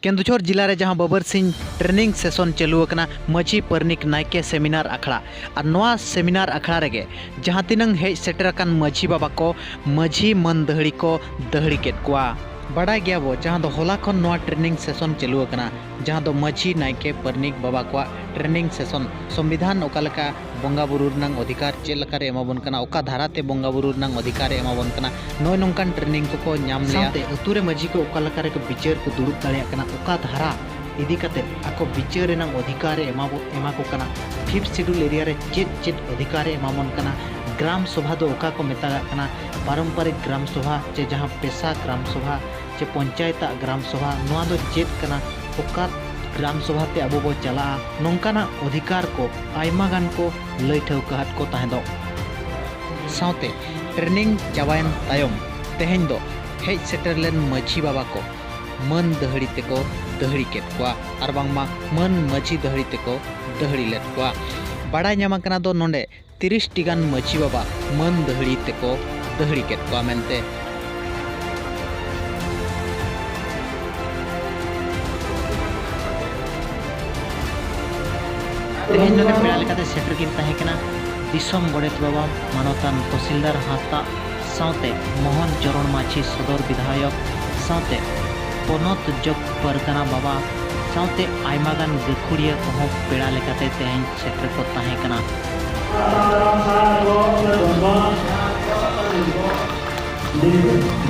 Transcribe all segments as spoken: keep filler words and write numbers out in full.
ᱠᱮᱱᱫᱩᱡᱷᱚᱨ ᱡᱤᱞᱟ ᱨᱮ ᱡᱟᱦᱟᱸ ᱵᱟᱹᱵᱟᱹᱨ ᱥᱤᱧ training session ᱪᱟᱹᱞᱩ ᱟᱠᱟᱱᱟ ᱢᱟᱹᱡᱷᱤ ᱯᱟᱨᱱᱤᱠ ᱱᱟᱭᱠᱮ seminar ᱟᱠᱷᱲᱟ, ᱟᱨ ᱱᱚᱣᱟ seminar ᱟᱠᱷᱲᱟ ᱨᱮᱜᱮ ᱡᱟᱦᱟᱸ ᱛᱤᱱᱟᱹᱝ ᱦᱮᱡ ᱥᱮᱴᱮᱨ ᱟᱠᱟᱱ ᱢᱟᱹᱡᱷᱤ ᱵᱟᱵᱟ ᱠᱚ, ᱢᱟᱹᱡᱷᱤ ᱢᱟᱹᱱ ᱫᱟᱹᱦᱲᱤ ᱠᱚ ᱫᱟᱹᱦᱲᱤ ᱠᱮᱫ ᱠᱚᱣᱟ᱾ ᱵᱟᱰᱟᱭ ᱜᱮᱭᱟ ᱵᱚ, ᱡᱟᱦᱟᱸ ᱫᱚ ᱦᱚᱞᱟ ᱠᱷᱚᱱ ᱱᱚᱣᱟ training session ᱪᱟᱹᱞᱩ ᱟᱠᱟᱱᱟ, ᱡᱟᱦᱟᱸ ᱫᱚ ᱢᱟᱹᱡᱷᱤ ᱱᱟᱭᱠᱮ ᱯᱟᱨᱱᱤᱠ ᱵᱟᱵᱟ ᱠᱚᱣᱟᱜ training session, ᱥᱚᱝᱵᱤᱫᱷᱟᱱ ᱚᱠᱟ ᱞᱮᱠᱟ ᱵᱚᱸᱜᱟ ᱵᱩᱨᱩ ᱨᱮᱱᱟᱜ ᱚᱫᱷᱤᱠᱟᱨ ᱪᱮᱫ ᱞᱮᱠᱟᱨᱮ ᱮᱢᱟᱵᱚᱱ ᱠᱟᱱᱟ, ᱚᱠᱟ ᱫᱷᱟᱨᱟᱛᱮ ᱵᱚᱸᱜᱟ ᱵᱩᱨᱩ ᱨᱮᱱᱟᱜ ᱚᱫᱷᱤᱠᱟᱨᱮ ᱮᱢᱟᱵᱚᱱ ᱠᱟᱱᱟ, ᱱᱚᱜᱼᱚᱭ ᱱᱚᱝᱠᱟᱱ training ᱠᱚᱠᱚ ᱧᱟᱢ ᱞᱮᱭᱟ᱾ ᱥᱟᱶᱛᱮ ᱟᱹᱛᱩ ᱨᱮ ᱢᱟᱹᱡᱷᱤ ᱠᱚ ᱚᱠᱟ ᱞᱮᱠᱟ ᱨᱮᱠᱚ ᱵᱤᱪᱟᱹᱨ ᱠᱚ ᱫᱩᱲᱩᱵ ᱫᱟᱲᱮᱭᱟᱜ ᱠᱟᱱᱟ, ᱚᱠᱟ ᱫᱷᱟᱨᱟ ᱤᱫᱤ ᱠᱟᱛᱮ ᱟᱠᱚ ᱵᱤᱪᱟᱹᱨ ᱨᱮᱱᱟᱜ ᱚᱫᱷᱤᱠᱟᱨ ᱮ ᱮᱢᱟ ᱵᱚ-, ᱮᱢᱟ ᱠᱚ ᱠᱟᱱᱟ, Fifth Schedule area ᱨᱮ ᱪᱮᱫ ᱪᱮᱫ ᱚᱫᱷᱤᱠᱟᱨ ᱮ ᱮᱢᱟᱵᱚᱱ ᱠᱟᱱᱟ, ᱜᱨᱟᱢ ᱥᱚᱵᱷᱟ ᱫᱚ ᱚᱠᱟ ᱠᱚ ᱢᱮᱛᱟᱜᱟᱜ ᱠᱟᱱᱟ, ᱯᱟᱨᱚᱢᱯᱟᱨᱤᱠ ᱜᱨᱟᱢ ᱥᱚᱵᱷᱟ ᱪᱮ ᱡᱟᱦᱟᱸ ᱯᱮᱥᱟ ᱜᱨᱟᱢ ᱥᱚᱵᱷᱟ ᱪᱮ ᱯᱚᱧᱪᱟᱭᱮᱛᱟᱜ ᱜᱨᱟᱢ ᱥᱚᱵᱷᱟ, ᱱᱚᱣᱟ ᱫᱚ ᱪᱮᱫ ᱠᱟᱱᱟ, ᱚᱠᱟ ᱜᱨᱟᱢ ᱥᱚᱵᱷᱟ ᱛᱮ ᱟᱵᱚ ᱵᱚ ᱪᱟᱞᱟᱜᱼᱟ, ᱱᱚᱝᱠᱟᱱᱟᱜ ᱚᱫᱷᱤᱠᱟᱨ ᱠᱚ ᱟᱭᱢᱟ ᱜᱟᱱ ᱠᱚ ᱞᱟᱹᱭ ᱴᱷᱟᱹᱣᱠᱟᱹ ᱟᱫ ᱠᱚ ᱛᱟᱦᱮᱸᱫᱚᱜ᱾ ᱥᱟᱶᱛᱮ training ᱪᱟᱵᱟᱭᱮᱱ ᱛᱟᱭᱚᱢ ᱛᱮᱦᱮᱧ ᱫᱚ ᱦᱮᱡ ᱥᱮᱴᱮᱨ ᱞᱮᱱ ᱢᱟᱹᱡᱷᱤ ᱵᱟᱵᱟ ᱠᱚ ᱢᱟᱹᱱ ᱫᱟᱹᱦᱲᱤ ᱛᱮᱠᱚ ᱫᱟᱹᱦᱲᱤ ᱠᱮᱫ ᱠᱚᱣᱟ, ᱟᱨ ᱵᱟᱝᱢᱟ ᱢᱟᱹᱱ ᱢᱟᱹᱡᱷᱤ ᱫᱟᱹᱦᱲᱤ ᱛᱮᱠᱚ ᱫᱟᱹᱦᱲᱤ ᱞᱮᱫ ᱠᱚᱣᱟ᱾ ᱵᱟᱲᱟᱭ ᱧᱟᱢ ᱟᱠᱟᱱᱟ ᱫᱚ ᱱᱚᱰᱮ ᱛᱤᱨᱤᱥ ᱴᱤ ᱜᱟᱱ ᱢᱟᱹᱡᱷᱤ ᱵᱟᱵᱟ ᱢᱟᱹᱱ ᱫᱟᱹᱦᱲᱤ ᱛᱮᱠᱚ ᱫᱟᱹᱦᱲᱤ ᱠᱮᱫ ᱠᱚᱣᱟ ᱢᱮᱱᱛᱮ᱾ ᱛᱮᱦᱮᱧ ᱱᱚᱰᱮ ᱯᱮᱲᱟ ᱞᱮᱠᱟᱛᱮ ᱥᱮᱴᱮᱨ ᱠᱤᱱ ᱛᱟᱦᱮᱸ ᱠᱟᱱᱟ ᱫᱤᱥᱚᱢ ᱜᱚᱰᱮᱛ ᱵᱟᱵᱟ, ᱢᱟᱱᱚᱛᱟᱱ ᱛᱚᱦᱥᱤᱞᱫᱟᱨ ᱦᱟᱸᱥᱫᱟᱜ, ᱥᱟᱶᱛᱮ ᱢᱳᱦᱚᱱ ᱪᱚᱨᱚᱬ ᱢᱟᱹᱡᱷᱤ, ᱥᱚᱫᱚᱨ ᱵᱤᱫᱷᱟᱭᱚᱠ, ᱥᱟᱶᱛᱮ ᱯᱚᱱᱚᱛ ᱡᱚᱜᱽ ᱯᱟᱨᱜᱟᱱᱟ ᱵᱟᱵᱟ, ᱥᱟᱶᱛᱮ ᱟᱭᱢᱟ ᱜᱟᱱ ᱜᱟᱹᱠᱷᱩᱲᱤᱭᱟᱹ ᱠᱚᱦᱚᱸ ᱯᱮᱲᱟ ᱞᱮᱠᱟᱛᱮ ᱛᱮᱦᱮᱧ ᱥᱮᱴᱮᱨ ᱠᱚ ᱛᱟᱦᱮᱸ ᱠᱟᱱᱟ᱾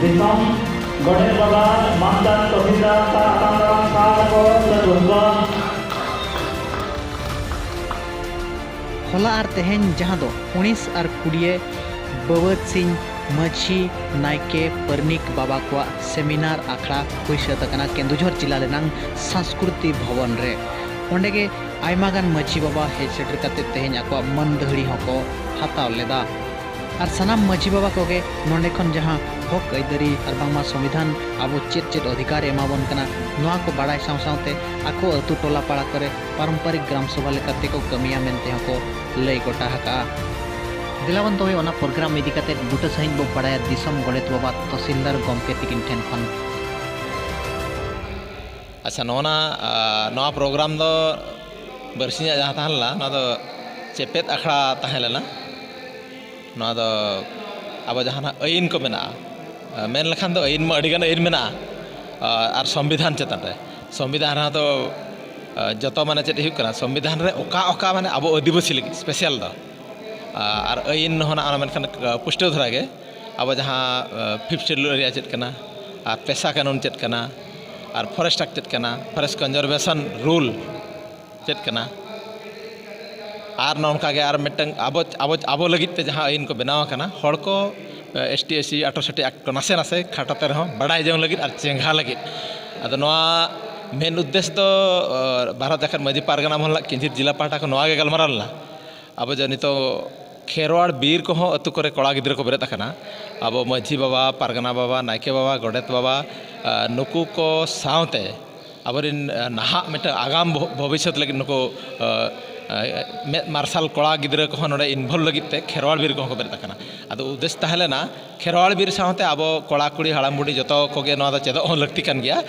ᱫᱤᱥᱚᱢ ᱜᱚᱰᱮᱛ ᱵᱟᱵᱟ, ᱢᱟᱱᱚᱛᱟᱱ ᱛᱚᱦᱥᱤᱞᱫᱟᱨ ᱥᱟᱶ ᱟᱛᱟᱝ ᱫᱟᱨᱟᱢ ᱥᱟᱨ ᱠᱚ ᱥᱟᱹᱜᱩᱱ ᱠᱚ᱾ ᱦᱚᱞᱟ ᱟᱨ ᱛᱮᱦᱮᱧ, ᱡᱟᱦᱟᱸ ᱫᱚ ᱩᱱᱤᱥ ᱟᱨ ᱠᱩᱲᱤᱭᱟᱹ ᱵᱟᱹᱵᱟᱹᱫ ᱥᱤᱧ ᱢᱟᱹᱡᱷᱤ ᱱᱟᱭᱠᱮ ᱯᱟᱨᱱᱤᱠ ᱵᱟᱵᱟ ᱠᱚᱣᱟᱜ seminar ᱟᱠᱷᱲᱟ ᱦᱩᱭ ᱥᱟᱹᱛ ᱟᱠᱟᱱᱟ ᱠᱮᱱᱫᱩᱡᱷᱚᱨ ᱡᱤᱞᱟ ᱨᱮᱱᱟᱝ ᱥᱟᱸᱥᱠᱨᱤᱛᱤ ᱵᱷᱚᱵᱚᱱ ᱨᱮ᱾ ᱚᱸᱰᱮ ᱜᱮ ᱟᱭᱢᱟ ᱜᱟᱱ ᱢᱟᱹᱡᱷᱤ ᱵᱟᱵᱟ ᱦᱮᱡ ᱥᱮᱴᱮᱨ ᱠᱟᱛᱮ ᱛᱮᱦᱮᱧ ᱟᱠᱚᱣᱟᱜ ᱢᱟᱹᱱ ᱫᱟᱹᱦᱲᱤ ᱦᱚᱸᱠᱚ ᱦᱟᱛᱟᱣ ᱞᱮᱫᱟ᱾ ᱟᱨ ᱥᱟᱱᱟᱢ ᱢᱟᱹᱡᱷᱤ ᱵᱟᱵᱟ ᱠᱚᱜᱮ ᱱᱚᱰᱮ ᱠᱷᱚᱱ ᱡᱟᱦᱟᱸ ᱦᱚᱠ ᱟᱹᱭᱫᱟᱹᱨᱤ ᱟᱨ ᱵᱟᱝᱢᱟ ᱥᱚᱝᱵᱤᱫᱷᱟᱱ ᱟᱵᱚ ᱪᱮᱫ ᱪᱮᱫ ᱚᱫᱷᱤᱠᱟᱨ ᱮ ᱮᱢᱟᱵᱚᱱ ᱠᱟᱱᱟ, ᱱᱚᱣᱟ ᱠᱚ ᱵᱟᱲᱟᱭ ᱥᱟᱶ ᱥᱟᱶᱛᱮ ᱟᱠᱚ ᱟᱹᱛᱩ ᱴᱚᱞᱟ ᱯᱟᱲᱟ ᱠᱚᱨᱮ ᱯᱟᱨᱚᱢᱯᱟᱨᱤᱠ ᱜᱨᱟᱢ ᱥᱚᱵᱷᱟ ᱞᱮᱠᱟᱛᱮ ᱠᱚ ᱠᱟᱹᱢᱤᱭᱟ ᱢᱮᱱᱛᱮ ᱦᱚᱸᱠᱚ ᱞᱟᱹᱭ ᱜᱚᱴᱟ ᱟᱠᱟᱫᱼᱟ᱾ ᱫᱮᱞᱟᱵᱚᱱ ᱛᱚᱵᱮ ᱚᱱᱟ program ᱤᱫᱤ ᱠᱟᱛᱮ ᱵᱩᱴᱟᱹ ᱥᱟᱺᱦᱤᱡ ᱵᱚ ᱵᱟᱲᱟᱭᱟ ᱫᱤᱥᱚᱢ ᱜᱚᱰᱮᱛ ᱵᱟᱵᱟ ᱛᱚᱦᱥᱤᱞᱫᱟᱨ ᱜᱚᱢᱠᱮ ᱛᱤᱠᱤᱱ ᱴᱷᱮᱱ ᱠᱷᱚᱱ᱾ ᱟᱪᱪᱷᱟ, ᱱᱚᱣᱟ ᱱᱟ-, ᱟ, ᱱᱚᱣᱟ ᱯᱨᱳᱜᱨᱟᱢ ᱫᱚ ᱵᱟᱨᱥᱤᱧᱟᱜ ᱡᱟᱦᱟᱸ ᱛᱟᱦᱮᱸ ᱞᱮᱱᱟ, ᱱᱚᱣᱟ ᱫᱚ ᱪᱮᱯᱮᱫ ᱟᱠᱷᱲᱟ ᱛᱟᱦᱮᱸ ᱞᱮᱱᱟ᱾ ᱱᱚᱣᱟ ᱫᱚ ᱟᱵᱚ ᱡᱟᱦᱟᱱᱟᱜ ᱟᱹᱭᱤᱱ ᱠᱚ ᱢᱮᱱᱟᱜᱼᱟ, ᱟ, ᱢᱮᱱ ᱞᱮᱠᱷᱟᱱ ᱫᱚ ᱟᱹᱭᱤᱱ ᱢᱟ ᱟᱹᱰᱤᱜᱟᱱ ᱟᱹᱭᱤᱱ ᱢᱮᱱᱟᱜᱼᱟ, ᱟ, ᱟᱨ ᱥᱚᱝᱵᱤᱫᱷᱟᱱ ᱪᱮᱛᱟᱱ ᱨᱮ, ᱥᱚᱝᱵᱤᱫᱷᱟᱱ ᱨᱮᱦᱚᱸ ᱫᱚ, ᱟ, ᱡᱚᱛᱚ ᱢᱟᱱᱮ ᱪᱮᱫ ᱦᱩᱭᱩᱜ ᱠᱟᱱᱟ, ᱥᱚᱝᱵᱤᱫᱷᱟᱱ ᱨᱮ ᱚᱠᱟ ᱚᱠᱟ ᱢᱟᱱᱮ ᱟᱵᱚ ᱟᱹᱫᱤᱵᱟᱹᱥᱤ ᱞᱟᱹᱜᱤᱫ ᱥᱯᱮᱥᱟᱞ ᱫᱚ, ᱟ, ᱟᱨ ᱟᱹᱭᱤᱱ ᱦᱚᱸ ᱱᱟᱜ ᱚᱱᱟ ᱢᱮᱱᱠᱷᱟᱱ, ᱟ, ᱯᱩᱥᱴᱟᱹᱣ ᱫᱷᱟᱨᱟ ᱜᱮ ᱟᱵᱚ ᱡᱟᱦᱟᱸ, ᱟ, ᱯᱷᱤᱯᱛᱷ ᱥᱤᱰᱩᱞ ᱮᱨᱤᱭᱟ ᱪᱮᱫ ᱠᱟᱱᱟ, ᱟᱨ ᱯᱮᱥᱟ ᱠᱟᱹᱱᱩᱱ ᱪᱮᱫ ᱠᱟᱱᱟ, ᱟᱨ ᱯᱷᱚᱨᱮᱥᱴ ᱮᱠᱴ ᱪᱮᱫ ᱠᱟᱱᱟ, ᱯᱷᱚᱨᱮᱥᱴ ᱠᱚᱱᱡᱟᱨᱵᱷᱮᱥᱚᱱ ᱨᱩᱞ ᱪᱮᱫ ᱠᱟᱱᱟ, ᱟᱨ ᱱᱚᱝᱠᱟ ᱜᱮ ᱟᱨ ᱢᱤᱫᱴᱟᱝ ᱟᱵᱚ, ᱟᱵᱚ, ᱟᱵᱚ ᱞᱟᱹᱜᱤᱫ ᱛᱮ ᱡᱟᱦᱟᱸ ᱟᱹᱭᱤᱱ ᱠᱚ ᱵᱮᱱᱟᱣ ᱟᱠᱟᱱᱟ, ᱦᱚᱲ ᱠᱚ, S T, S C, atrocity act ᱠᱚ ᱱᱟᱥᱮ ᱱᱟᱥᱮ ᱠᱷᱟᱴᱚ ᱛᱮ ᱨᱮᱦᱚᱸ ᱵᱟᱰᱟᱭ ᱡᱚᱝ ᱞᱟᱹᱜᱤᱫ ᱟᱨ ᱪᱮᱸᱜᱷᱟ ᱞᱟᱹᱜᱤᱫ᱾ ᱟᱫᱚ ᱱᱚᱣᱟ ᱢᱮᱱ ᱩᱫᱽᱫᱮᱥ ᱫᱚ, ᱟ, ᱵᱷᱟᱨᱚᱛ ᱡᱟᱠᱟᱛ ᱢᱟᱹᱡᱷᱤ ᱯᱟᱨᱜᱟᱱᱟ ᱢᱚᱦᱚᱞ ᱨᱮᱱᱟᱜ ᱠᱤᱧᱡᱷᱤᱛ ᱡᱮᱞᱟ ᱯᱟᱦᱴᱟ ᱠᱷᱚᱱ ᱱᱚᱣᱟ ᱜᱮ ᱜᱟᱞᱢᱟᱨᱟᱣ ᱞᱮᱱᱟ᱾ ᱟᱵᱚ ᱡᱮ ᱱᱤᱛᱚᱜ ᱠᱷᱮᱨᱣᱟᱲ ᱵᱤᱨ ᱠᱚᱦᱚᱸ ᱟᱹᱛᱩ ᱠᱚᱨᱮ ᱠᱚᱲᱟ ᱜᱤᱫᱽᱨᱟᱹ ᱠᱚ ᱵᱮᱨᱮᱫ ᱟᱠᱟᱱᱟ, ᱟᱵᱚ ᱢᱟᱹᱡᱷᱤ ᱵᱟᱵᱟ, ᱯᱟᱨᱜᱟᱱᱟ ᱵᱟᱵᱟ, ᱱᱟᱭᱠᱮ ᱵᱟᱵᱟ, ᱜᱚᱰᱮᱛ ᱵᱟᱵᱟ, ᱟ, ᱱᱩᱠᱩ ᱠᱚ ᱥᱟᱶᱛᱮ ᱟᱵᱚᱨᱮᱱ, ᱟ, ᱱᱟᱦᱟᱜ ᱢᱤᱫᱴᱟᱝ ᱟᱜᱟᱢ ᱵᱷᱚ-, ᱵᱷᱚᱵᱤᱥᱥᱚᱛ ᱞᱟᱹᱜᱤᱫ ᱱᱩᱠᱩ, ᱟ, ᱟ, ᱢᱮᱫ ᱢᱟᱨᱥᱟᱞ ᱠᱚᱲᱟ ᱜᱤᱫᱽᱨᱟᱹ ᱠᱚᱦᱚᱸ ᱱᱚᱰᱮ ᱤᱱᱵᱷᱚᱞᱵᱷ ᱞᱟᱹᱜᱤᱫ ᱛᱮ ᱠᱷᱮᱨᱣᱟᱲ ᱵᱤᱨ ᱠᱚᱦᱚᱸ ᱠᱚ ᱵᱮᱨᱮᱫ ᱟᱠᱟᱱᱟ᱾ ᱟᱫᱚ ᱩᱫᱽᱫᱮᱥ ᱛᱟᱦᱮᱸ ᱞᱮᱱᱟ ᱠᱷᱮᱨᱣᱟᱲ ᱵᱤᱨ ᱥᱟᱶᱛᱮ ᱟᱵᱚ ᱠᱚᱲᱟ ᱠᱩᱲᱤ ᱦᱟᱲᱟᱢ ᱵᱩᱰᱷᱤ ᱡᱚᱛᱚ ᱠᱚᱜᱮ ᱱᱚᱣᱟ ᱫᱚ ᱪᱮᱫᱚᱜ ᱦᱚᱸ ᱞᱟᱹᱠᱛᱤ ᱠᱟᱱ ᱜᱮᱭᱟ᱾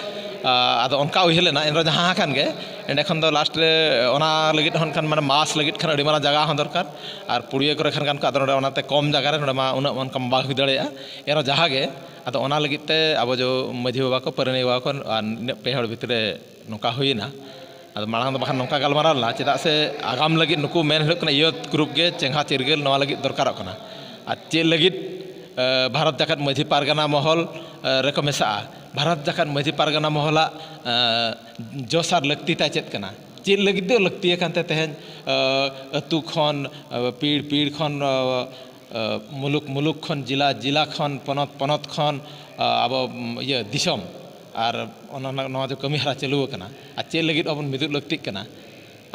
ᱟ, ᱟᱫᱚ ᱚᱱᱠᱟ ᱩᱭᱦᱟᱹᱨ ᱞᱮᱱᱟ, ᱮᱱᱨᱮᱦᱚᱸ ᱡᱟᱦᱟᱸ ᱟᱠᱟᱱ ᱜᱮ, ᱮᱸᱰᱮ ᱠᱷᱚᱱ ᱫᱚ ᱞᱟᱥᱴ ᱨᱮ ᱚᱱᱟ ᱞᱟᱹᱜᱤᱫ ᱦᱚᱸ ᱮᱱᱠᱷᱟᱱ ᱢᱟᱱᱮ ᱢᱟᱥ ᱞᱟᱹᱜᱤᱫ ᱠᱷᱟᱱ ᱟᱹᱰᱤ ᱢᱟᱨᱟᱝ ᱡᱟᱭᱜᱟ ᱦᱚᱸ ᱫᱚᱨᱠᱟᱨ, ᱟᱨ ᱯᱩᱲᱤᱭᱟᱹ ᱠᱚᱨᱮ ᱠᱷᱟᱱ ᱜᱟᱱ ᱠᱚ, ᱟᱫᱚ ᱱᱚᱰᱮ ᱚᱱᱟᱛᱮ ᱠᱚᱢ ᱡᱟᱭᱜᱟ ᱨᱮ ᱱᱚᱰᱮ ᱢᱟ ᱩᱱᱟᱹᱜ ᱚᱱᱠᱟ ᱵᱟᱝ ᱦᱩᱭ ᱫᱟᱲᱮᱭᱟᱜᱼᱟ᱾ ᱮᱱᱨᱮᱦᱚᱸ ᱡᱟᱦᱟᱸ ᱜᱮ, ᱟᱫᱚ ᱚᱱᱟ ᱞᱟᱹᱜᱤᱫ ᱛᱮ ᱟᱵᱚ ᱡᱚ ᱢᱟᱹᱡᱷᱤ ᱵᱟᱵᱟ ᱠᱚ, ᱯᱟᱹᱨᱟᱹᱱᱤ ᱵᱟᱵᱟ ᱠᱚ, ᱟᱨ ᱱᱤᱱᱟᱹᱜ ᱯᱮ ᱦᱚᱲ ᱵᱷᱤᱛᱨᱤ ᱨᱮ ᱱᱚᱝᱠᱟ ᱦᱩᱭᱮᱱᱟ᱾ ᱟᱫᱚ ᱢᱟᱲᱟᱝ ᱫᱚ ᱵᱟᱠᱷᱟᱱ ᱱᱚᱝᱠᱟ ᱜᱟᱞᱢᱟᱨᱟᱣ ᱞᱮᱱᱟ, ᱪᱮᱫᱟᱜ ᱥᱮ ᱟᱜᱟᱢ ᱞᱟᱹᱜᱤᱫ ᱱᱩᱠᱩ ᱢᱮᱱ ᱦᱩᱭᱩᱜ ᱠᱟᱱᱟ, ᱭᱩᱛᱷ ᱜᱨᱩᱯ ᱜᱮ ᱪᱮᱸᱜᱷᱟ ᱪᱤᱨᱜᱟᱹᱞ ᱱᱚᱣᱟ ᱞᱟᱹᱜᱤᱫ ᱫᱚᱨᱠᱟᱨᱚᱜ ᱠᱟᱱᱟ᱾ ᱟᱨ ᱪᱮᱫ ᱞᱟᱹᱜᱤᱫ, ᱮ, ᱵᱷᱟᱨᱚᱛ ᱡᱟᱠᱟᱛ ᱢᱟᱹᱡᱷᱤ ᱯᱟᱨᱜᱟᱱᱟ ᱢᱚᱦᱚᱞ, ᱮ, ᱨᱮᱠᱚ ᱢᱮᱥᱟᱜᱼᱟ? ᱵᱷᱟᱨᱚᱛ ᱡᱟᱠᱟᱛ ᱢᱟᱹᱡᱷᱤ ᱯᱟᱨᱜᱟᱱᱟ ᱢᱚᱦᱚᱞᱟᱜ, ᱮ, ᱡᱚᱥ ᱟᱨ ᱞᱟᱹᱠᱛᱤ ᱛᱟᱭ ᱪᱮᱫ ᱠᱟᱱᱟ? ᱪᱮᱫ ᱞᱟᱹᱜᱤᱫ ᱫᱚ ᱞᱟᱹᱠᱛᱤ ᱟᱠᱟᱱ ᱛᱮ ᱛᱮᱦᱮᱧ, ᱮ, ᱟᱹᱛᱩ ᱠᱷᱚᱱ, ᱮ, ᱯᱤᱲ ᱯᱤᱲ ᱠᱷᱚᱱ, ᱮ, ᱮ, ᱢᱩᱞᱩᱠ ᱢᱩᱞᱩᱠ ᱠᱷᱚᱱ, ᱡᱮᱞᱟ ᱡᱮᱞᱟ ᱠᱷᱚᱱ, ᱯᱚᱱᱚᱛ ᱯᱚᱱᱚᱛ ᱠᱷᱚᱱ, ᱮ, ᱟᱵᱚ, ᱩᱢ, ᱤᱭᱟᱹ, ᱫᱤᱥᱚᱢ ᱟᱨ ᱚᱱᱟ, ᱱᱚᱣᱟ ᱫᱚ ᱠᱟᱹᱢᱤ ᱦᱚᱨᱟ ᱪᱟᱹᱞᱩ ᱟᱠᱟᱱᱟ᱾ ᱟᱨ ᱪᱮᱫ ᱞᱟᱹᱜᱤᱫ ᱟᱵᱚᱱ ᱢᱤᱫᱚᱜ ᱞᱟᱹᱠᱛᱤᱜ ᱠᱟᱱᱟ?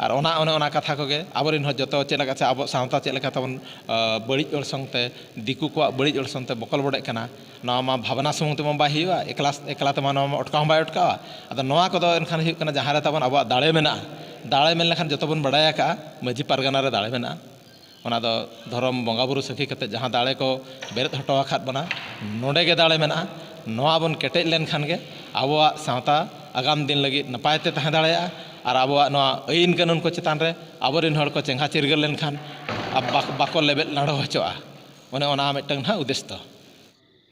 ᱟᱨ ᱚᱱᱟ, ᱚᱱᱮ ᱚᱱᱟ ᱠᱟᱛᱷᱟ ᱠᱚᱜᱮ ᱟᱵᱚᱨᱮᱱ ᱦᱚᱸ ᱡᱚᱛᱚ ᱪᱮᱫ ᱞᱮᱠᱟ ᱪᱮ ᱟᱵᱚ ᱥᱟᱶᱛᱟ ᱪᱮᱫ ᱞᱮᱠᱟ ᱛᱟᱵᱚᱱ, ᱟ, ᱵᱟᱹᱲᱤᱡ ᱚᱨᱥᱚᱝ ᱛᱮ, ᱫᱤᱠᱩ ᱠᱚᱣᱟᱜ ᱵᱟᱹᱲᱤᱡ ᱚᱨᱥᱚᱝ ᱛᱮ ᱵᱚᱠᱚᱞ ᱵᱚᱰᱮᱜ ᱠᱟᱱᱟ, ᱱᱚᱣᱟ ᱢᱟ ᱵᱷᱟᱵᱽᱱᱟ ᱥᱩᱢᱩᱝ ᱛᱮᱢᱟ ᱵᱟᱭ ᱦᱩᱭᱩᱜᱼᱟ, ᱮᱠᱞᱟ, ᱮᱠᱞᱟ ᱛᱮᱢᱟ ᱱᱚᱣᱟ ᱢᱟ ᱚᱴᱠᱟᱣ ᱦᱚᱸ ᱵᱟᱭ ᱚᱴᱠᱟᱣᱟ᱾ ᱟᱫᱚ ᱱᱚᱣᱟ ᱠᱚᱫᱚ ᱮᱱᱠᱷᱟᱱ ᱦᱩᱭᱩᱜ ᱠᱟᱱᱟ ᱡᱟᱦᱟᱸ ᱨᱮ ᱛᱟᱵᱚᱱ ᱟᱵᱚᱣᱟᱜ ᱫᱟᱲᱮ ᱢᱮᱱᱟᱜᱼᱟ᱾ ᱫᱟᱲᱮ ᱢᱮᱱ ᱞᱮᱠᱷᱟᱱ ᱡᱚᱛᱚ ᱵᱚᱱ ᱵᱟᱲᱟᱭ ᱟᱠᱟᱫᱼᱟ, ᱢᱟᱹᱡᱷᱤ ᱯᱟᱨᱜᱟᱱᱟ ᱨᱮ ᱫᱟᱲᱮ ᱢᱮᱱᱟᱜᱼᱟ᱾ ᱚᱱᱟ ᱫᱚ ᱫᱷᱚᱨᱚᱢ ᱵᱚᱸᱜᱟ ᱵᱩᱨᱩ ᱥᱟᱹᱠᱷᱤ ᱠᱟᱛᱮ ᱡᱟᱦᱟᱸ ᱫᱟᱲᱮ ᱠᱚ ᱵᱮᱨᱮᱫ ᱦᱚᱴᱚ ᱟᱠᱟᱫ ᱵᱚᱱᱟ, ᱱᱚᱰᱮ ᱜᱮ ᱫᱟᱲᱮ ᱢᱮᱱᱟᱜᱼᱟ᱾ ᱱᱚᱣᱟ ᱵᱚᱱ ᱠᱮᱴᱮᱡ ᱞᱮᱱᱠᱷᱟᱱ ᱜᱮ ᱟᱵᱚᱣᱟᱜ ᱥᱟᱶᱛᱟ ᱟᱜᱟᱢ ᱫᱤᱱ ᱞᱟᱹᱜᱤᱫ ᱱᱟᱯᱟᱭ ᱛᱮ ᱛᱟᱦᱮᱸ ᱫᱟᱲᱮᱭᱟᱜᱼᱟ᱾ ᱟᱨ ᱟᱵᱚᱣᱟᱜ ᱱᱚᱣᱟ ᱟᱹᱭᱤᱱ ᱠᱟᱹᱱᱩᱱ ᱠᱚ ᱪᱮᱛᱟᱱ ᱨᱮ ᱟᱵᱚᱨᱮᱱ ᱦᱚᱲ ᱠᱚ ᱪᱮᱸᱜᱷᱟ ᱪᱤᱨᱜᱟᱹᱞ ᱞᱮᱱᱠᱷᱟᱱ, ᱟᱨ ᱵᱟᱠ-, ᱵᱟᱠᱚ ᱞᱮᱵᱮᱫ ᱞᱟᱲᱚ ᱦᱚᱪᱚᱜᱼᱟ᱾ ᱚᱱᱮ ᱚᱱᱟ ᱢᱤᱫᱴᱟᱝ ᱱᱟᱦᱟᱜ ᱩᱫᱽᱫᱮᱥ ᱫᱚ᱾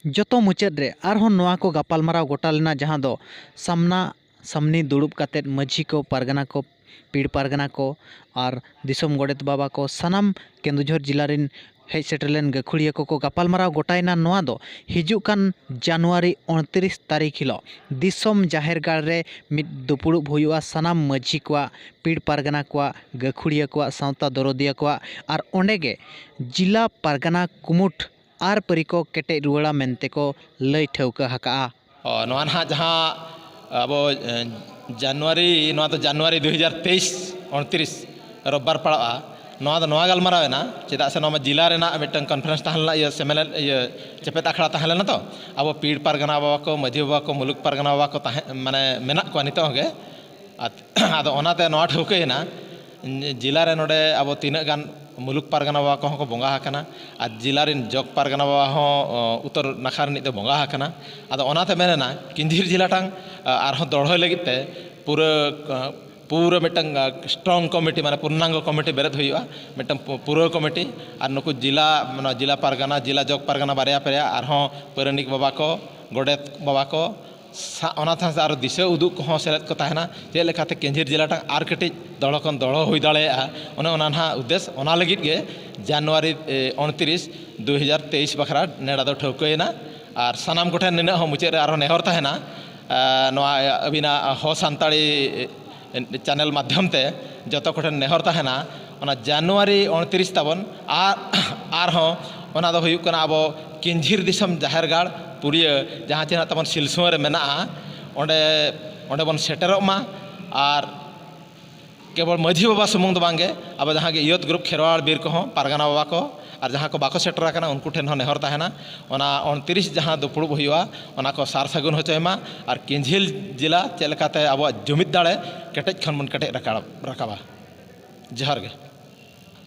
ᱡᱚᱛᱚ ᱢᱩᱪᱟᱹᱫ ᱨᱮ ᱟᱨᱦᱚᱸ ᱱᱚᱣᱟ ᱠᱚ ᱜᱟᱯᱟᱞᱢᱟᱨᱟᱣ ᱜᱚᱴᱟ ᱞᱮᱱᱟ, ᱡᱟᱦᱟᱸ ᱫᱚ ᱥᱟᱢᱱᱟ ᱥᱟᱢᱱᱤ ᱫᱩᱲᱩᱵ ᱠᱟᱛᱮᱫ ᱢᱟᱹᱡᱷᱤ ᱠᱚ, ᱯᱟᱨᱜᱟᱱᱟ ᱠᱚ, ᱯᱤᱲ ᱯᱟᱨᱜᱟᱱᱟ ᱠᱚ ᱟᱨ ᱫᱤᱥᱚᱢ ᱜᱚᱰᱮᱛ ᱵᱟᱵᱟ ᱠᱚ, ᱥᱟᱱᱟᱢ ᱠᱮᱸᱫᱩᱡᱷᱚᱨ ᱡᱤᱞᱟ ᱨᱮᱱ ᱦᱮᱡ ᱥᱮᱴᱮᱨ ᱞᱮᱱ ᱜᱟᱹᱠᱷᱩᱲᱤᱭᱟᱹ ᱠᱚᱠᱚ ᱜᱟᱯᱟᱞᱢᱟᱨᱟᱣ ᱜᱚᱴᱟᱭᱮᱱᱟ᱾ ᱱᱚᱣᱟ ᱫᱚ ᱦᱤᱡᱩᱜ ᱠᱟᱱ ᱡᱟᱱᱩᱣᱟᱨᱤ ᱩᱱᱛᱨᱤᱥ ᱛᱟᱹᱨᱤᱠᱷ ᱦᱤᱞᱳᱜ ᱫᱤᱥᱚᱢ ᱡᱟᱦᱮᱨ ᱜᱟᱲ ᱨᱮ ᱢᱤᱫ ᱫᱩᱯᱩᱲᱩᱵ ᱦᱩᱭᱩᱜᱼᱟ, ᱥᱟᱱᱟᱢ ᱢᱟᱹᱡᱷᱤ ᱠᱚᱣᱟᱜ, ᱯᱤᱲ ᱯᱟᱨᱜᱟᱱᱟ ᱠᱚᱣᱟᱜ, ᱜᱟᱹᱠᱷᱩᱲᱤᱭᱟᱹ ᱠᱚᱣᱟᱜ, ᱥᱟᱶᱛᱟ ᱫᱚᱨᱚᱫᱤᱭᱟᱹ ᱠᱚᱣᱟᱜ᱾ ᱟᱨ ᱚᱸᱰᱮ ᱜᱮ ᱡᱤᱞᱟ ᱯᱟᱨᱜᱟᱱᱟ ᱠᱩᱢᱩᱴ ᱟᱨ ᱯᱟᱹᱨᱤ ᱠᱚ ᱠᱮᱴᱮᱡ ᱨᱩᱣᱟᱹᱲᱟ ᱢᱮᱱᱛᱮ ᱠᱚ ᱞᱟᱹᱭ ᱴᱷᱟᱹᱣᱠᱟᱹ ᱟᱠᱟᱜᱼᱟ᱾ ᱚ, ᱱᱚᱣᱟ ᱱᱟᱦᱟᱜ ᱡᱟᱦᱟᱸ ᱟᱵᱚ, ᱮ, ᱡᱟᱱᱩᱣᱟᱨᱤ, ᱱᱚᱣᱟ ᱫᱚ ᱡᱟᱱᱩᱣᱟᱨᱤ ᱫᱩ ᱦᱟᱡᱟᱨ ᱛᱮᱭᱤᱥ, ᱩᱱᱛᱨᱤᱥ, ᱨᱳᱵᱵᱟᱨ ᱯᱟᱲᱟᱜᱼᱟ᱾ ᱱᱚᱣᱟ ᱫᱚ ᱱᱚᱣᱟ ᱜᱟᱞᱢᱟᱨᱟᱣ ᱮᱱᱟ, ᱪᱮᱫᱟᱜ ᱥᱮ ᱱᱚᱣᱟ ᱢᱟ ᱡᱤᱞᱟ ᱨᱮᱱᱟᱜ ᱢᱤᱫᱴᱟᱝ conference ᱛᱟᱦᱮᱸ ᱞᱮᱱᱟ, ᱤᱭᱟᱹ, ᱥᱮᱢᱮᱞᱮᱫ, ᱤᱭᱟᱹ, ᱪᱮᱯᱮᱫ ᱟᱠᱷᱲᱟ ᱛᱟᱦᱮᱸ ᱞᱮᱱᱟ᱾ ᱛᱚ ᱟᱵᱚ ᱯᱤᱲ ᱯᱟᱨᱜᱟᱱᱟ ᱵᱟᱵᱟ ᱠᱚ, ᱢᱟᱹᱡᱷᱤ ᱵᱟᱵᱟ ᱠᱚ, ᱢᱩᱞᱩᱠ ᱯᱟᱨᱜᱟᱱᱟ ᱵᱟᱵᱟ ᱠᱚ ᱛᱟᱦᱮᱸ, ᱢᱟᱱᱮ, ᱢᱮᱱᱟᱜ ᱠᱚᱣᱟ ᱱᱤᱛᱚᱜ ᱦᱚᱸ ᱜᱮ᱾ ᱟᱫ-, ᱟᱫᱚ ᱚᱱᱟᱛᱮ ᱱᱚᱣᱟ ᱴᱷᱟᱹᱣᱠᱟᱹᱭᱮᱱᱟ, ᱡᱤᱞᱟ ᱨᱮ ᱱᱚᱰᱮ ᱟᱵᱚ ᱛᱤᱱᱟᱹᱜ ᱜᱟᱱ ᱢᱩᱞᱩᱠ ᱯᱟᱨᱜᱟᱱᱟ ᱵᱟᱵᱟ ᱠᱚᱦᱚᱸ ᱠᱚ ᱵᱚᱸᱜᱟ ᱟᱠᱟᱱᱟ, ᱟᱨ ᱡᱤᱞᱟ ᱨᱮᱱ ᱡᱚᱜᱽ ᱯᱟᱨᱜᱟᱱᱟ ᱵᱟᱵᱟ ᱦᱚᱸ, ᱚ, ᱩᱛᱛᱚᱨ ᱱᱟᱠᱷᱟ ᱨᱤᱱᱤᱡ ᱫᱚ ᱵᱚᱸᱜᱟ ᱟᱠᱟᱱᱟ᱾ ᱟᱫᱚ ᱚᱱᱟᱛᱮ ᱢᱮᱱᱮᱱᱟ, ᱠᱤᱧᱡᱷᱤᱨ ᱡᱤᱞᱟ ᱴᱟᱝ, ᱟ, ᱟᱨᱦᱚᱸ ᱫᱚᱲᱦᱚᱭ ᱞᱟᱹᱜᱤᱫ ᱛᱮ ᱯᱩᱨᱟᱹ, ᱟ, ᱯᱩᱨᱟᱹ ᱢᱤᱫᱴᱟᱝ, ᱟ, strong committee, ᱢᱟᱱᱮ ᱯᱩᱨᱱᱟᱝᱜᱚ committee ᱵᱮᱨᱮᱫ ᱦᱩᱭᱩᱜᱼᱟ, ᱢᱤᱫᱴᱟᱝ ᱯᱩ-, ᱯᱩᱨᱟᱹ committee᱾ ᱟᱨ ᱱᱩᱠᱩ ᱡᱤᱞᱟ, ᱱᱚᱣᱟ ᱡᱤᱞᱟ ᱯᱟᱨᱜᱟᱱᱟ, ᱡᱤᱞᱟ ᱡᱚᱜᱽ ᱯᱟᱨᱜᱟᱱᱟ ᱵᱟᱨᱭᱟ ᱯᱮᱭᱟ, ᱟᱨᱦᱚᱸ ᱯᱟᱨᱟᱱᱤᱠ ᱵᱟᱵᱟ ᱠᱚ, ᱜᱚᱰᱮᱛ ᱵᱟᱵᱟ ᱠᱚ, ᱥᱟ-, ᱚᱱᱟ ᱥᱟᱶ ᱥᱟᱶ ᱟᱨᱚ ᱫᱤᱥᱟᱹ ᱩᱫᱩᱜ ᱠᱚᱦᱚᱸ ᱥᱮᱞᱮᱫ ᱠᱚ ᱛᱟᱦᱮᱱᱟ, ᱪᱮᱫ ᱞᱮᱠᱟᱛᱮ ᱠᱮᱧᱡᱷᱤᱨ ᱡᱮᱞᱟ ᱴᱟᱜ ᱟᱨ ᱠᱟᱹᱴᱤᱡ ᱫᱚᱲᱚ ᱠᱷᱚᱱ ᱫᱚᱲᱚ ᱦᱩᱭ ᱫᱟᱲᱮᱭᱟᱜᱼᱟ᱾ ᱚᱱᱮ ᱚᱱᱟ ᱱᱟᱦᱟᱜ ᱩᱫᱽᱫᱮᱥ, ᱚᱱᱟ ᱞᱟᱹᱜᱤᱫ ᱜᱮ ᱡᱟᱱᱩᱣᱟᱨᱤ, ᱮ, ᱩᱱᱛᱨᱤᱥ, ᱫᱩ ᱦᱟᱡᱟᱨ ᱛᱮᱭᱤᱥ ᱵᱟᱠᱷᱨᱟ ᱱᱮᱰᱟ ᱫᱚ ᱴᱷᱟᱹᱣᱠᱟᱹᱭᱮᱱᱟ᱾ ᱟᱨ ᱥᱟᱱᱟᱢ ᱠᱚᱴᱷᱮᱱ ᱱᱤᱱᱟᱹᱜ ᱦᱚᱸ ᱢᱩᱪᱟᱹᱫ ᱨᱮ ᱟᱨᱦᱚᱸ ᱱᱮᱦᱚᱨ ᱛᱟᱦᱮᱱᱟ, ᱮ, ᱱᱚᱣᱟ ᱟᱹᱵᱤᱱᱟᱜ ᱦᱚ ᱥᱟᱱᱛᱟᱲᱤ channel ᱢᱟᱫᱽᱫᱷᱚᱢ ᱛᱮ ᱡᱚᱛᱚ ᱠᱚᱴᱷᱮᱱ ᱱᱮᱦᱚᱨ ᱛᱟᱦᱮᱱᱟ, ᱚᱱᱟ ᱡᱟᱱᱩᱣᱟᱨᱤ ᱩᱱᱛᱨᱤᱥ ᱛᱟᱵᱚᱱ, ᱟᱨ ᱟᱨᱦᱚᱸ ᱚᱱᱟ ᱫᱚ ᱦᱩᱭᱩᱜ ᱠᱟᱱᱟ ᱟᱵᱚ ᱠᱮᱧᱡᱷᱤᱨ ᱫᱤᱥᱚᱢ ᱡᱟᱦᱮᱨ ᱜᱟᱲ ᱯᱩᱲᱤᱭᱟᱹ, ᱡᱟᱦᱟᱸ ᱪᱮ ᱱᱟᱜ ᱛᱟᱵᱚᱱ ᱥᱤᱞᱥᱩᱣᱟᱹ ᱨᱮ ᱢᱮᱱᱟᱜᱼᱟ, ᱚᱸᱰᱮ, ᱚᱸᱰᱮ ᱵᱚᱱ ᱥᱮᱴᱮᱨᱚᱜ ᱢᱟ᱾ ᱟᱨ ᱠᱮᱵᱚᱞ ᱢᱟᱹᱡᱷᱤ ᱵᱟᱵᱟ ᱥᱩᱢᱩᱝ ᱫᱚ ᱵᱟᱝᱜᱮ, ᱟᱵᱚ ᱡᱟᱦᱟᱸ ᱜᱮ youth group ᱠᱷᱮᱨᱣᱟᱲ ᱵᱤᱨ ᱠᱚᱦᱚᱸ, ᱯᱟᱨᱜᱟᱱᱟ ᱵᱟᱵᱟ ᱠᱚ, ᱟᱨ ᱡᱟᱦᱟᱸ ᱠᱚ ᱵᱟᱠᱚ ᱥᱮᱴᱮᱨ ᱟᱠᱟᱱᱟ, ᱩᱱᱠᱩ ᱴᱷᱮᱱ ᱦᱚᱸ ᱱᱮᱦᱚᱨ ᱛᱟᱦᱮᱱᱟ, ᱚᱱᱟ ᱩᱱᱛᱨᱤᱥ ᱡᱟᱦᱟᱸ ᱫᱩᱯᱲᱩᱵ ᱦᱩᱭᱩᱜᱼᱟ, ᱚᱱᱟ ᱠᱚ ᱥᱟᱨ ᱥᱟᱹᱜᱩᱱ ᱦᱚᱪᱚᱭ ᱢᱟ᱾ ᱟᱨ ᱠᱮᱧᱡᱷᱤᱨ ᱡᱮᱞᱟ ᱪᱮᱫ ᱞᱮᱠᱟᱛᱮ ᱟᱵᱚᱣᱟᱜ ᱡᱩᱢᱤᱫ ᱫᱟᱲᱮ ᱠᱮᱴᱮᱡ ᱠᱷᱚᱱ ᱵᱚᱱ ᱠᱮᱴᱮᱡ ᱨᱟᱠᱟᱵ, ᱨᱟᱠᱟᱵᱟ᱾ ᱡᱚᱦᱟᱨ ᱜᱮ᱾